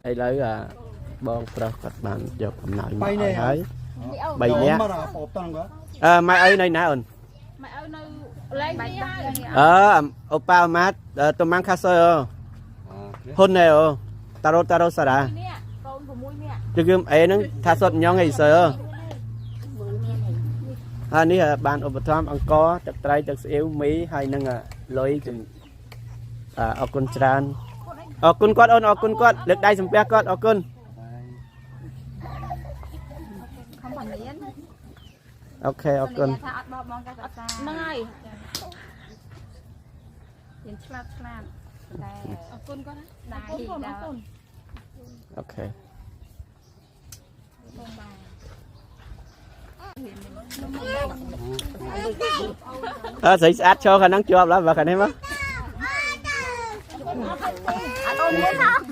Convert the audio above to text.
ឥឡូវអាបងប្រុសគាត់បានយកអំណោយមកឲ្យហើយ 3នាក់ 엄마랑 아빠 없다는 거야? អឺម៉ែឪនៅណាអូន ម៉ែឪនៅលេងនេះហើយ អឺអូប៉ាអូម៉ា도망갔어요. 아, 그래? 혼내요. 따로따로 살아. នេះកូន6នាក់ 지금 애는 다섯 명에 있어요. ហើយនេះបានឧបត្ថម្ភអង្ករទឹកត្រីទឹកស្អៀវមីហើយនឹងលុយជំអរគុណច្រើនអរគុណគាត់អូនអរគុណគាត់លើកដៃសំពះគាត់អរគុណ ខំបង្រៀន OK អរគុណ ថាអត់បបងការសិក្សា ហ្នឹងហើយ រៀនឆ្លាតឆ្លាតតែ អរគុណគាត់ណា ដៃ អរគុណអរគុណ OK អើស្រីស្អាតឈរខាងហ្នឹងជាប់ឡើយបើខាងនេះមក អត់អូនមានថា